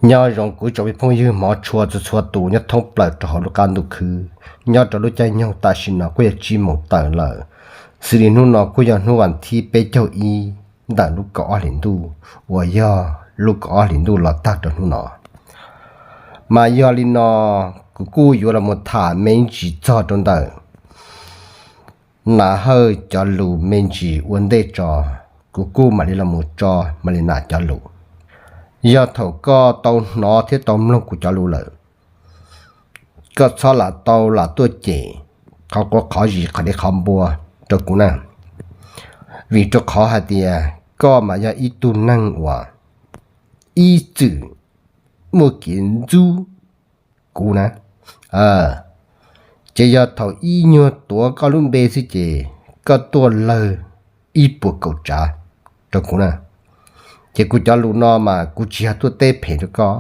Nyob zoo kuv tsoom me phooj ywg hmov tshua txhua txhua tus nyob thoob plaws rau hauv lub qab ntuj khwb. Nyob rau lub caij nyoog tam sim no kuj yog tsib moos tawm lawm, xws li hnub no kuj yog hnub vas thib peb caug ib ntawm lub kaum ob hlis ntuj, uas yog lub kaum ob hlis ntuj los tag rau hnub no. Mas yog li no, kuv kuj yuav los mus tham me ntsis txog rau ntawm Nas Hawj cov lus me ntsis ua ntej tso, kuv kuj mam li los mus tso Malina cov lus. Yog thaum koj tau hnov thiab tau mloog kuv cov lus lawm, koj txhob lam tau lam tuaj cem qhov quav qhov zis qhov dev qhov npua rau kuv na. Vim rau qhov hais tias koj mas yog ib tug neeg uas ib txwm muaj kev ntxub kuv na. Ces yog thaum ib nyuag tuav koj lub npe xwb ces koj tuaj lawg ib puas kaum tsav rau kuv na. Ces kuv cov lus no mas kuv tsis yog tuaj teb phem rau koj,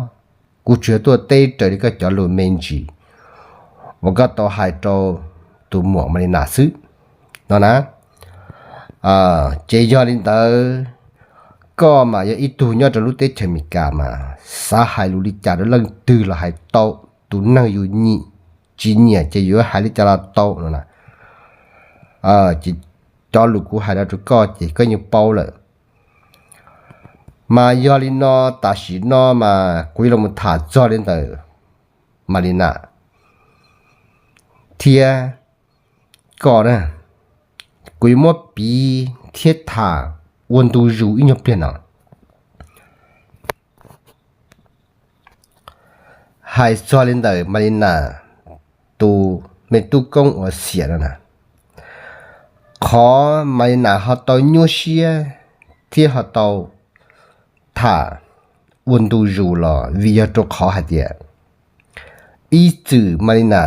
kuv tsuas yog tuaj teb raws li koj cov lus me ntsis uas koj tau hais rau tus muam Malina xwb no na. Ces yog li ntawd, koj mas yog ib tug nyob rau lub teb chaws Amelikas mas xav hais lus li cas rau leej twg los hais tau, tus neeg yus nyiam tsis nyiam ces yus hais li cas los tau no na. Ces cov lus kuv hais no rau koj ces koj yeej paub lawm. Mas yog li no, tam sim no mas kuv yuav los tham txog li ntawm Malina thiab koj na. Kuv yuav muab piv thiab tham ua ntu zus ib nyuag pliag no. Hais txog li ntawm Malina, tus me tub koob uas xiam no na, qhov Malina ho tau nyuaj siab thiab ho tau tham ua ntu zus los vim yog rau qhov hais tias ib txwm Malina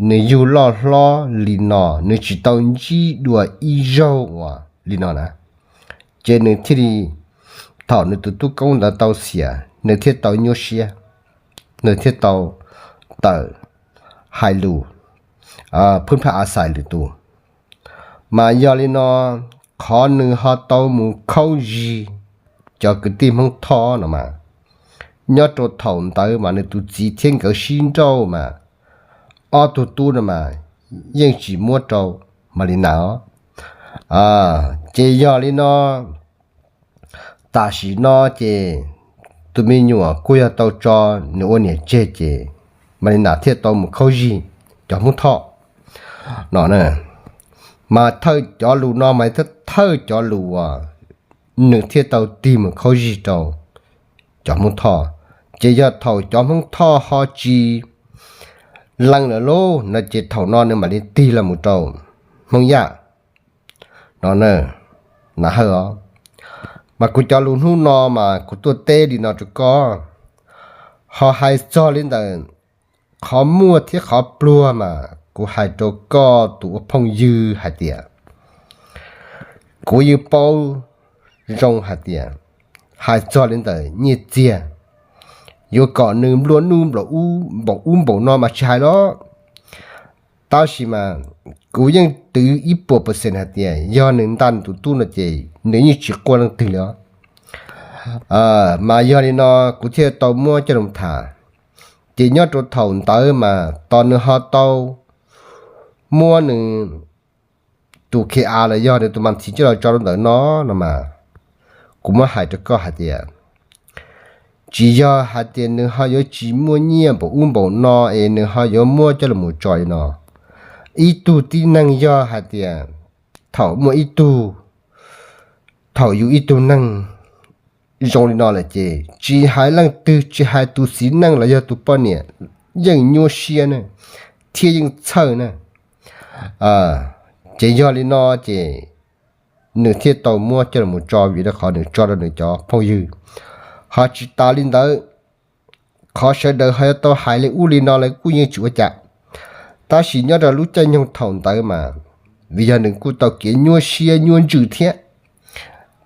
nws yug loj hlob li no, nws tsis tau ntsib dua ib zaug uas li no na. Ces nws thiaj li, thaum nws tus tub koob ntawd tau xiam, nws thiaj tau nyuaj siab, nws thiaj tau tawm hais lus, phwb phaj a xais lwm tus. Mas yog li no, qhov nws ho tau mus khaub zig cov kwv tij Hmoob Thoj no mas, nyob rau thaum ntawd mas nws tus txiv thiab nkawd sib nrauj mas, ob tug tub no mas yeej tsis muab rau Malina os. Ces yog li no, tam sim no ces tus me nyuam kuj yog tau tso nws ua niam tseg ces Malina thiaj tau mus khaub zig cov Hmoob Thoj no na. Mas thawj cov lus no mas thawj cov lus uas nws thiaj tau tig mus khaub zig rau cov Hmoob Thoj. Ces yog thaum cov Hmoob Thoj ho tsis lees lawm lauj no ces thaum no nws mam li tig los mus rau Hmoob Yaj no na, Nas Hawj os. Mas kuv cov lus hnub no mas kuv tuaj teb li no rau koj. Ho hais txog li ntawm qhov muaj thiab qhov pluag mas kuv hais rau koj tus ua phooj ywg hais tias, kuv yeej paub zoo hais tias, hais txog li ntawm nyiaj txiag, yuav kom nws nplua nuj npaum ub npaum no mas tsis hais los, tab sis mas kuv yeej twv ib puas percent hais tias yog nws ntaj nws tus tub no ces nws yeej tsis quaj leej twg li os. Mas yog li no kuv thiaj tau muab coj los tham. Ces nyob rau thaum ntawd mas tos nws ho tau muab nws tus K A los yog nws tus mas txiv coj los tso rau ntawm no no mas, kuv muab hais rau koj hais tias, tsis yog hais tias nws ho yuav tsis muaj nyiaj npaum ub npaum no es nws ho yuav muab coj los mus tso li no. Ib tug tib neeg yog hais tias thaum muaj ib tug, thaum yus ib tug neeg zoo li no lawm ces tsis hais leej twg, tsis hais tus txiv neej los yog tus poj niam yeej nyuaj siab ne, thiab yeej txhawj ne. Ces yog li no ces nws thiaj tau muab coj los tso vim rau qhov nws tso rau nws cov phooj ywg. Ho tsis tas li ntawd, qhov sawv daws ho yuav tau hais li ub li no lawv kuj yeej tsis ua cas. Tab sis nyob rau lub caij nyoog thaum ntawd mas, vim yog nws kuj tau kev nyuaj siab nyuaj ntsws thiab,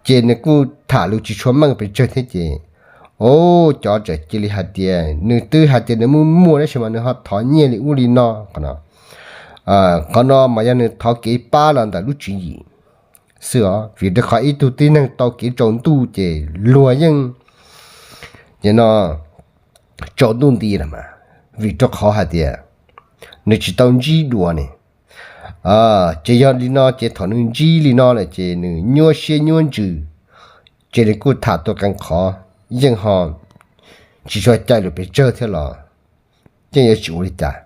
ces nws kuj tham lus tsis tshua meej pes tsawg thiab ces, o, cov tseem cia li hais tias nws twb hais tias nws muaj muaj tab sis mas nws ho thov nyiaj li ub li no qhov no. Qhov no mas yog nws thov kev pab los ntawm lub tswv yim xwb os, vim rau qhov ib tug tib neeg tau kev tsaus ntuj ces luag yeej, ces no, tsaus ntuj nti lawm mas, vim rau qhov hais tias nws tsis tau ntsib dua ne. Ces yog li no ces thaum nws ntsib li no lawm ces nws nyuaj siab nyuaj ntsws, ces nws kuj tham tau qee qhov yeej ho tsis tshua caij lus pes tsawg thiab los yeej yuav tsis ua li cas.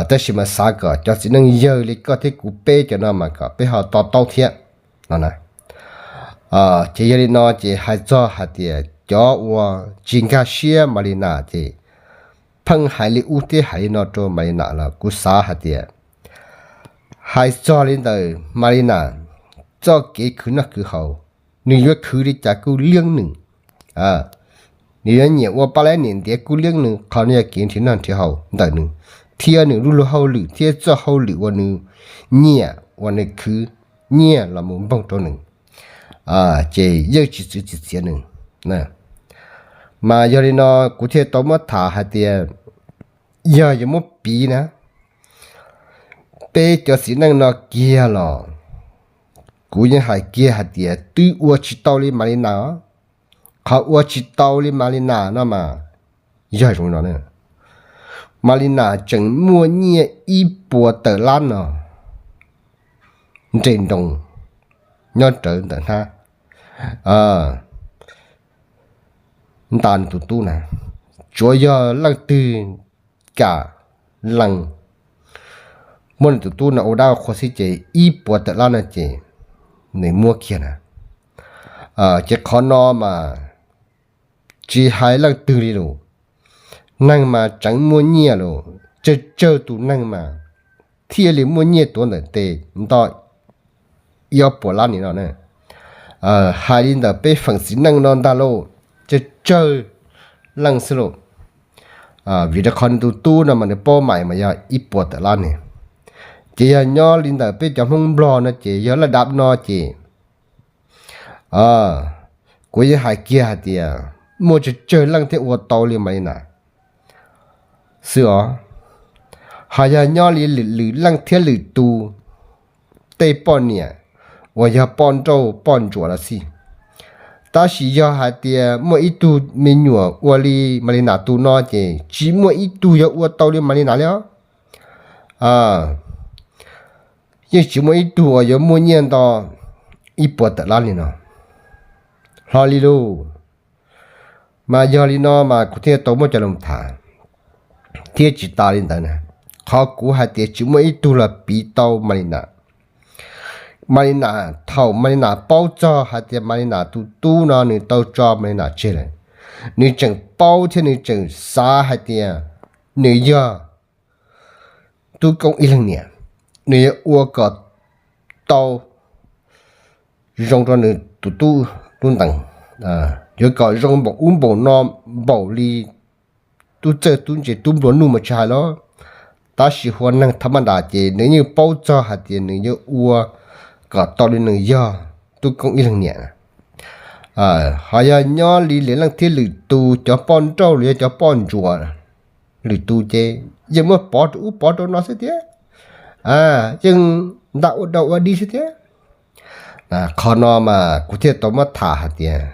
Tab sis mas xav kom cov txiv neej yawg li koj thiab kuv peb cov no mas kom peb ho to taub thiab no na. Ces yog li no ces hais txog hais tias cov uas tsis nkag siab Malina ces pheej hais li ub thiab hais li no rau Malina los kuv xav hais tias hais txog li ntawm Malina txoj kev khwv noj khwv haus, nws yuav khwv li cas kuj liab nws, nws yuav nyiam ua paj laib niam ntiav kuj liab nws, qhov no yog kev nrhiav noj nrhiav haus ntawm nws, thiab nws lub luag hauj lwm thiab txoj hauj lwm uas nws nyiam uas nws khwv nyiaj los mus npoog rau nws, ces yeej tsis txwv tsis txiav nws. Mas yog li no kuv thiaj tau muab tham hais tias yog yuav muab piv na, peb cov txiv neej no kiag los kuv yeej hais kiag hais tias twb ua tsis tau li Malina os. Qhov ua tsis tau li Malina no mas yog zoo no, Malina tseem muaj nyiaj ib puas tawm lab no nres nroos nyob rawv ntawm hnab nta nws tus tub na. Tsuav yog leej twg kam lees muab nws tus tub no ua dab ua qhua xwb ces ib puas tawm lab no ces nws muab kiag na. Ces qhov no mas tsis hais leej twg li lus, neeg mas tseem muaj nyiaj lus, tsawg tsawg tus neeg mas thiaj li muaj nyiaj tuav ntawm tes nto ib ob puas lab ni no na. Hais li ntawm peb feem txiv neej no ntag lauj, tsawg tsawg leej xwb lauj. Vim rau qhov nws tus tub no mas nws paub mais mas yog ib puas tawm lab ni. Ces yog nyob li ntawm peb cov Hmoob Nplog no ces yog laj dab no ces kuv yeej hais kiag hais tias muaj tsawg tsawg leej thiaj ua tau li Malina xwb os. Ho yog nyob li lwm lwm leej thiab lwm tus tej poj niam uas yog poj nrauj poj ntsuam los xij, tab sis yog hais tias muaj ib tug me nyuam ua li Malina tus no ces tsis muaj ib tug yuav ua tau li Malina li os. Yeej tsis muaj ib tug uas yuav muaj nyiaj nto ib puas tawm lab li no hlo li lauj. Mas yog li no mas kuv thiaj tau muab cov lus tham, thiab tsis tas li ntawd na, qhov kuv hais tias tsis muaj ib tug los piv tau Malina. Malina, thaum Malina paub txog hais tias Malina tus tub no nws tau tso Malina tseg lawm, nws tseem paub thiab nws tseem xav hais tias nws yog Tub Koob ib leeg niam, nws yuav ua kom tau zoo rau nws tus tub lub ntees, yuav kom zoo npaum ub npaum no, npaum li tub txawj tub ntse tub nplua nuj mas tsis hais los, tab sis hu ua neeg thab maj das ces nws yeej paub txog hais tias nws yuav ua kom tau li nws yog Tub Koob ib leeg niam. Ho yog nyob li lwm leej thiab lwm tus cov poj nrauj los yog cov poj ntsuam lwm tus ces yeej muab pov rau ub pov rau no xwb thiab, yeej nta ua dau ua dig xwb thiab. Qhov no mas kuv thiaj tau muab tham hais tias,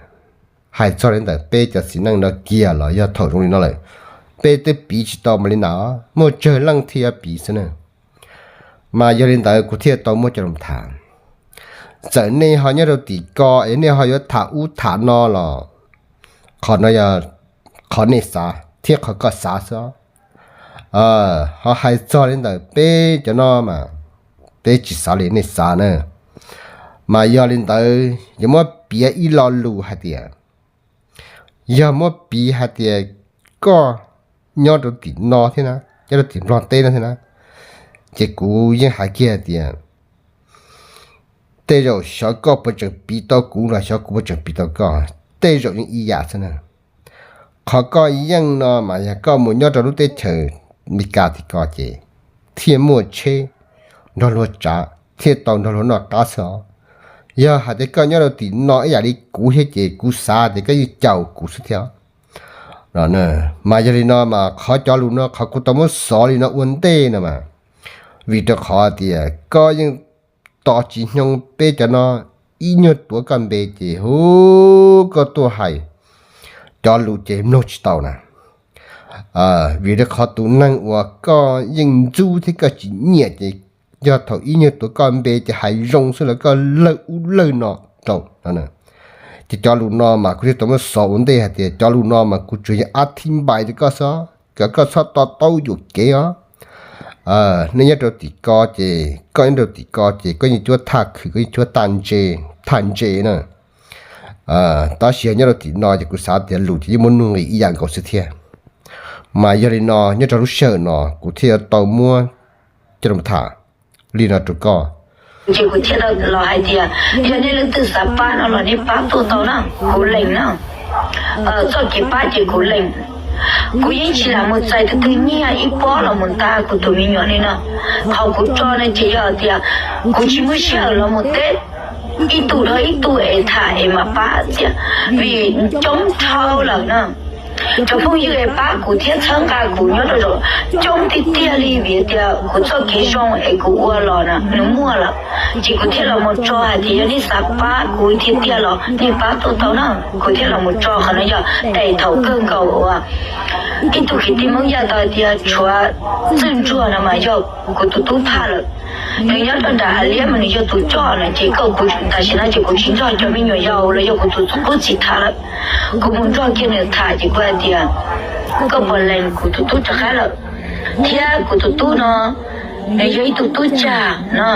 hais txog li ntawm peb cov txiv neej no kiag los yog thaum zoo li no lawm, peb twb piv tsis tau Malina, muaj tsawg leej thiaj yuav piv xwb na. Mas yog li ntawd kuv thiaj tau muab cov lus tham. Txawm nej ho nyob rau tim ko es nej ho yuav tham ub tham no los qhov no yog qhov nej xav thiab qhov koj xav xwb. Ho hais txog li ntawm peb cov no mas peb tsis xav li nej xav na. Mas yog li ntawd yuav muab piav ib lo lus hais tias, yog muab piv hais tias koj nyob rau tim no thiab na, nyob rau tim Nplog teb no thiab na, ces kuv yeej hais kiag hais tias tej zaum xyov koj puas tseem piv tau kuv los xyov kuv puas tseem piv tau koj, tej zaum yeej ib yam xwb na. Qhov koj yeej no mas yog koj mus nyob rau lub teb chaws Meskas tim ko ces thiaj muaj tsheb nrog luag tsav thiaj tau nrog luag noj qab xwb os. Yog hais tias koj nyob rau tim no ib yam li kuv thiab ces kuv xav tias koj yeej caum kuv xwb thiab. Mas yog li no mas qhov cov lus no qhov kuv tau muab xov li no ua ntej no mas vim rau qhov tias koj yeej tos tsis hnyoo peb cov no ib nyuag tuav koj npe ces hu koj tuaj hais cov lus ces mloog tsis tau na. Vim rau qhov tus neeg uas koj yeej ntxub thiab koj tsis nyiam ces yog thaum ib nyuag tuav koj npe ces hais zoo xwb los koj lawj ub lawj no rau. Ces cov lus no mas kuv thiaj tau muab xov ua ntej hais tias cov lus no mas kuv tsuas yog ab thib npai rau koj xwb, kom koj txhob to taub yuam kev os. Nej nyob rau tim ko ces koj nyob rau tim ko ces koj yeej cuab thaj khwm, koj yeej cuab thaj ntse na. Tab sis yog nyob rau tim no ces kuv xav tias lus ces yeej muaj nuj nqis ib yam nkaus xwb thiab. Mas yog li no nyob rau lub sij hawm no kuv thiaj yuav tau muab coj los tham li no rau koj. Ces kuv thiaj los hais tias yog nej leej twg xav pab no los nej pab tuaj tau na, kuv lees na. Txoj kev pab ces kuv lees. Kuv yeej tsis lam mus txais tus twg nyiaj ib pob los mus nta kuv tus me nyuam li no. Qhov kuv tso no ces yog tias kuv tsis muaj sij hawm los mus teb ib tug dhau ib tug es tham es mam pab txiaj, vim coob dhau lawm na. Cov phooj ywg es pab kuv thiab txhawb nqa kuv nyob rau coob tiag tiag li, vim tias kuv txoj kev zoo es kuv ua los na nws muaj lawm. Ces kuv thiaj los mus tso hais tias yog nej xav pab kuv tiag tiag los nej pab tuaj tau na. Kuv thiaj los mus tso qhov no yog daim thaum kawg nkaus uas ib tug kwv tij Hmoob Yaj tau tias tshuav txwj ntsuag no mas yog kuv tus tub phaj lawm. Nws nyob rau nram Av Liab mas nws yog tus coj no ces koj, kuv tam sim no ces kuv tsis nrog cov me nyuam yaus los yog kuv tus qub txiv tham lawm. Kuv mus nrog kiag nws tham ces kuv hais tias koj puas lees kuv tus tub rov qab lawm, thiab kuv tus tub no nws yog ib tug tub cag no.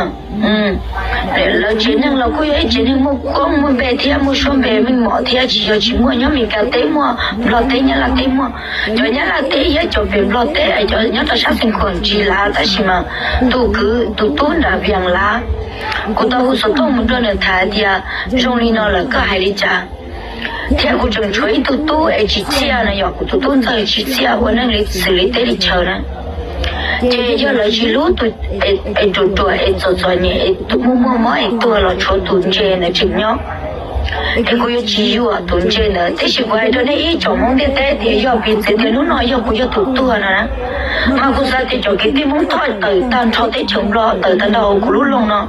Lawv tsev neeg los kuj yog ib tsev neeg muaj koob muaj npe thiab muaj suab npe meej mom thiab, tsis yog tsis muaj, nyob Meskas teb muaj, Nplog teb, Nyab Laj teb muaj. Cov Nyab Laj teb thiab cov pem Nplog teb, cov nyob rau sab Xeev Khuam tsis lav, tab sis mas tus kwv tus tub nram Vias lav. Kuv tau hu xov tooj mus rau nws tham tias zoo li no lawm koj hais li cas. Thiab kuv tseem tshuav ib tug tub es tsis txiaj no, yog kuv tus tub ntxawg tsis txiaj ua neej li xws li teb li chaw na. Ces yog lawv tsis hlub tus es ruam ruam es txom txom nyem es muaj muaj mob es tuag los tshuav tus ntse ntawd tseem nyob. Es kuv yuav tsis yuam tus ntse ntawd, tiam sis kuv hais rau nej ib tsoom Hmoob ntiaj teb tias yog piv txwv tias hnub no yog kuv yog tus tuag no na, mas kuv xav tias cov kwv tij Hmoob thoj tawm tag nrho teb chaws Nplog, tawm tag nrho hauv kuv lub loog no,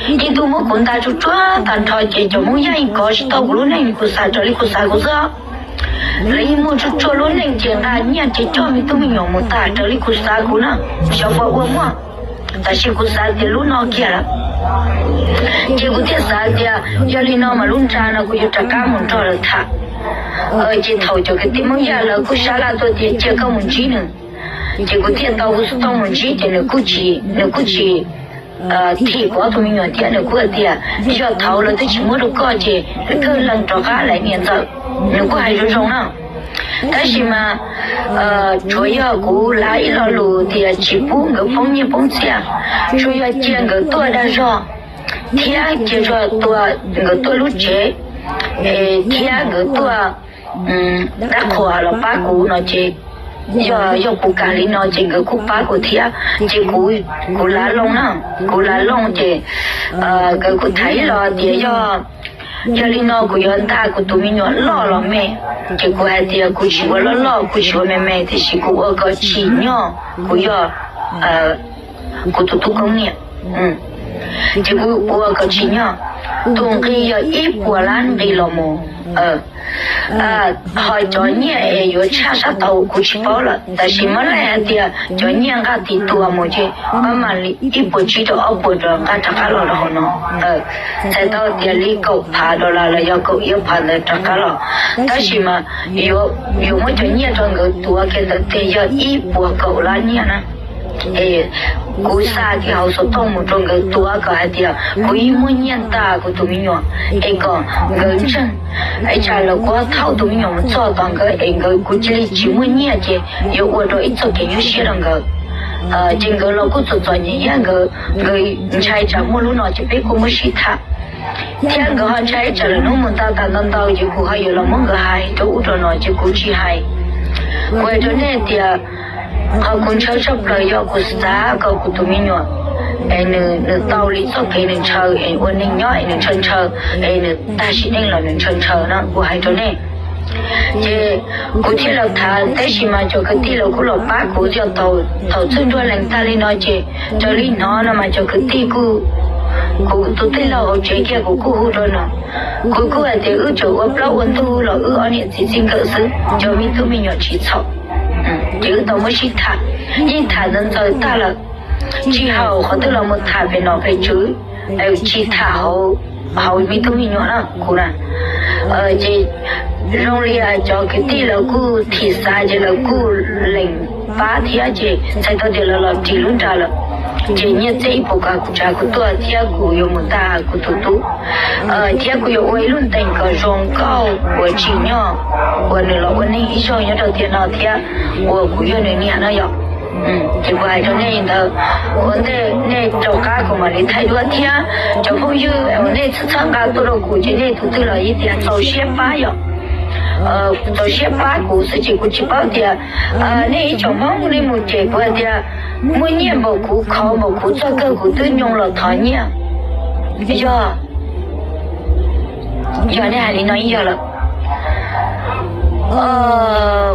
yeej tuaj muab kuv nta tsuj tsuag tag nrho ces cov Hmoob Yaj yeej kov tsis tau kuv lub neej, kuv xav raws li kuv xav kuv xwb. Lawv yeej muaj tsuj tsuag lub neej ces nqa nyiaj ces coj me tub me nyuam mus tag raws li kuv xav kuv na, xyov puas ua muaj. Tab sis kuv xav tias lub no kiag lawm, ces kuv thiaj xav tias yog li no mas lub nra no kuv yuav rov qab mus nrog lawv tham. Ces thaum cov kwv tij Hmoob Yaj lawv kuj sab laj tuaj tias cia koj mus ntsib nws, ces kuv thiaj tau hu xov tooj mus ntsib ces nws kuj tsis, nws kuj tsis thim kuv ob tug me nyuam thiab, nws kuj hais tias yog thaud lawv twb tsis muab rau koj ces kawg lees rov qab lawm niam ntxawm, nws kuj hais zoo zoo na. Tab sis mas tsuav yog kuv lav ib lo lus tias tsis pub nkawd poob nyiaj poob txiaj, tsuas yog cia nkawd tuaj dag zog thiab cia zog tua nkawd tuaj lub tsev, thiab nkawd tuaj dab qhuas los pab kuv no ces yog, yog kuv kam li no ces nkawd kuj pab kuv thiab. Ces kuv, kuv lav loo na, kuv lav loo ces nkawd kuj tham ib los tias yog, yog li no kuv yuav nta kuv tus me nyuam loj los me. Ces kuv hais tias kuv tsis ua loj loj, kuv tsis ua me me, tiam sis kuv ua kom tsim nyog kuv yog kuv tus tub koob niam. Ces kuv ua kom tsim nyog, tus nqi yog ib puas lab nqi los mus. Ho cov nyiaj es yuav tshaj sab tod kuv tsis paub lawm, tab sis muab laij hais tias cov nyiaj nqa tiv tua mus ces pab mam li ib puas tsib rau ob puas rov nqa rov qab los rau hauv no. Txhais tau tias li kaum phav dollar los yog kaum ib phav ntawd rov qab los. Tab sis mas yuav muab cov nyiaj rau nkawd tuav kiag ntawm tiag yog ib puas kaum lab nyiaj na. Es kuv xa kiag hauv xov tooj mus rau nkawd tuav kom hais tias kuv yeej muaj nyiaj nta kuv tus me nyuam, es kom nkawd ntseeg. Ib tsam lawv kuv thauj tus me nyuam mus txog tom nkawd es nkawd, kuv cia li tsis muaj nyiaj ces yuav ua rau ib txoj kev nyuaj siab rau nkawd. Ces nkawd los kuj txom txom nyem thiab, nkawd, nkawd ntshai tsam muaj lub no ces peb kuj muab sib tham. Thiab nkawd ho ntshai tsam lwm hnub mus ntau tas ntau ntau ces kuv ho yuav los muab nkawd hais rau ub rau no ces kuv tsis hais. Kuv hais rau nej tias qhov kuv ntshaw tshaj plaws yog kuv xav kom kuv tus me nyuam es nws, nws tau li txoj kev nws ntshaw es ua neeg nyob es nws ntshaw ntshaw es nws tag sim neej los nws ntshaw ntshaw no kuv hais rau nej. Ces kuv thiaj los tham, tab sis mas cov kwv tij lawv kuj los pab kuv yog thaum txwj nruag lees tag li no ces raws li hnov no mas cov kwv tij kuj, kuv tus tij laug hauv tsev kiag kuv kuj hu rau no, kuv kuj hais tias wb tseem ua plaub ua ntug los wb ob niam txiv txij nkawm xwb, cov me tub me nyuam tsis txhaum. Ces wb tau muab sib tham, yeej tham ntxaws ntxaws tag lawm, tsis haum qhov twg los mus tham pem nom pem tswv, tsis tham hauv me tub me nyuam na kuv na. Ces zoo li cov kwv tij lawv kuj thim xav ces lawv kuj lees pab thiab ces txhais tau tias lawv los ris lub nra lawm. Ces nyiaj txiag ib puas kav kuv tsav kuv tuaj thiab kuv yuav mus nrog kuv tus tub, thiab kuv yuav ua ib lub ntees kom zoo nkauj uas tsim nyog uas nws los ua neej ib zaug nyob rau tiam no thiab uas kuv yog nws niam no yom. Ces kuv hais rau nej li ntawd, ua ntej nej rov qab kuv mam li thaij duab thiab. Cov phooj ywg uas nej txhawb nqa tuaj rau kuv ces nej tus twg los yeej tias txaus siab pab yom. Txaus siab pab kuv xwb ces kuv tsis paub tias nej ib tsoom Hmoob nej mus ces kuv hais tias muaj nyiaj npaum kuv, khov npaum kuv, txog kawg kuv twb nyoo los thov nyiaj. Yog, yog nej hais li no yeej yog lawm.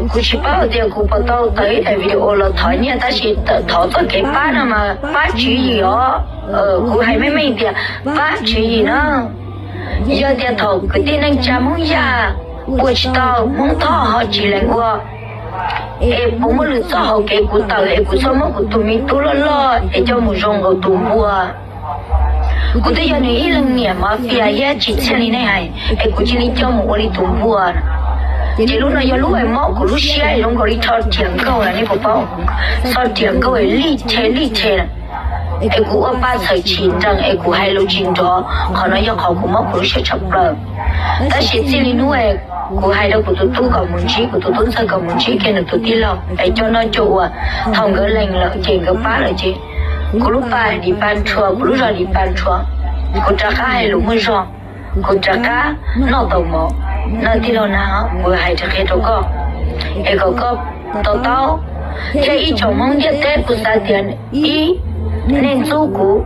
Kuv tsis paub tias kuv puas tau tawm ib daim video los thov nyiaj tab sis thov txoj kev pab no mas pab tswv yim os. Kuv hais meej meej tias pab tswv yim na. Yog tias thaum kwv tij neej tsa Hmoob Yaj ua tsis tau, Hmoob Thoj ho tsis lees ua, es puas muaj lwm txoj hauv kev kuv tawm es kuv txhob muab kuv tus me tub loj loj es coj mus zoo nkaus tus npua? Kuv twb yog nws ib leeg niam mafia thiab tsis txhiaj li nej hais es kuv cia li coj mus ua li tus npua. Ces lub no yog lub uas mob kuv lub siab zoo nkaus li tsho riam nkauj na nej puas paub? Tsho riam nkauj es lij rhe lij rhe na. Es kuv ua pa txhawm tsis nrees es kuv hais lus tsis nrov, qhov no yog qhov kuv mob kuv lub siab tshaj plaws. Tab sis txij li hnub kuv hais rau kuv tus tub kom mus ntsib, kuv tus tub ntxawg kom mus ntsib kiag nws tus tij laug es coj noj coj ua, thaum nkawd lees lawm ces nkawd pab lawm ces kuv lub pa dim pa nrhua, kuv lub zog dim pa nrhua, kuv rov qab hais lus muaj zog, kuv rov qab noj tau mov. No tij laug na, kuv hais rau qhia rau koj es kom koj to taub, thiab ib tsoom Hmoob ntiaj teb kuv xav tias ib, nej ntxub kuv,